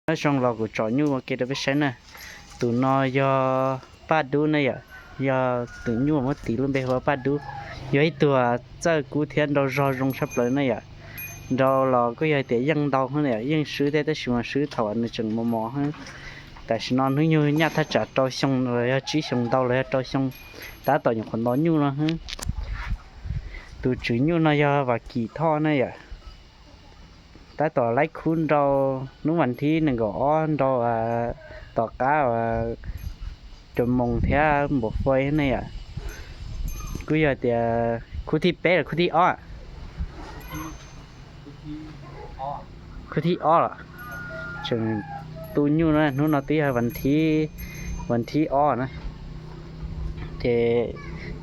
Nyob zoo los kuv tsom nyuj ua ke rau peb saib na. Tus no yog paj dub ne yom, yog tus nyuj muab tis lub npe hu ua paj dub. Yog ib tug txawj kub thiab nrau zog zoo tshaj plaws ne yom. Nrau los kuj yog tias yeej ntau, yeej swb thiab tab sis mas swb thaum nws tseem mos mos. Tam sim no hnub nyoog nyaj thaj tsam rau xyoo los yog tsib xyoos ntau los yog rau xyoo, tab tom nyuam qhuav nto nyuj no. Tus tswv nyuj no yog Vam Kim Thoj ne yom. Tab tom laib khub nrau hnub vas thib nees nkaum ob nrau tom qab cov moos thiab npaum fai ne yom. Kuj yog tias khub thib peb los khub thib ob, khub thib ob los. Tseem tu nyuj na, hnub no twb yog vas thib, vas thib ob na. Ces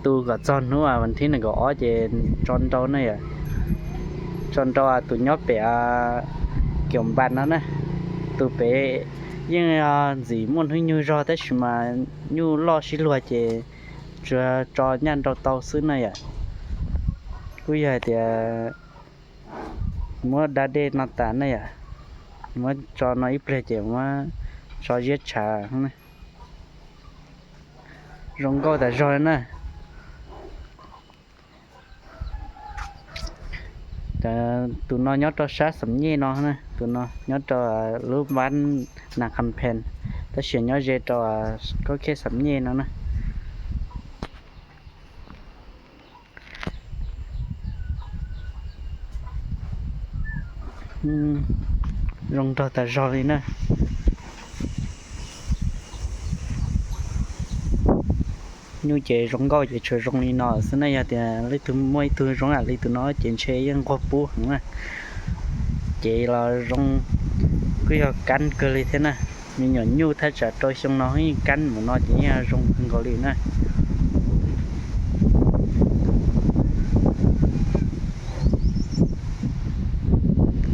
tu kom txog hnub vas thib nees nkaum ob ces tso nrau ne yom. Tso nrau tus nyob pem Kiaum Npas no na. Tus pem yeej ntxim muaj hnub nyoog zog tab sis mas nyuj loj sib luag ces tsuas tso nyaj nrau tau xwb na yom. Kuj yog hais tias muab da dej no tas ne yom, muab tso no ib pliag ces muab tso ziab tshav. Zoo nkauj tas zog li na. Tus no nyob rau sab Xam Nyej no, tus no nyob rau lub npab Nas Kham Phees, tab sis nyob ze rau koj khej Xam Nyej no na. Zoo nraug tas zog li na. Nyuj ces zoo nkauj ces tsuas zoo li no xwb na, yog tias leej twg muaj ib tug zoo li tus no ces ntshe yeej nquag pub heev na. Ces los zoo, kuj yog kab kawg li thiab na. Me nyuam nyuj thaj tsam rau xyoo no yeej kab mus no ces yeej zoo kawg nkaus li na.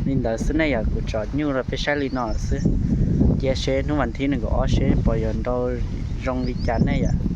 Li ntawd xwb ne yom, kuv tsom nyuj rau peb saib li no xwb. Cia seb hnub vas thib nees nkaum ob seb puas yuav nrau zoo li cas ne yom.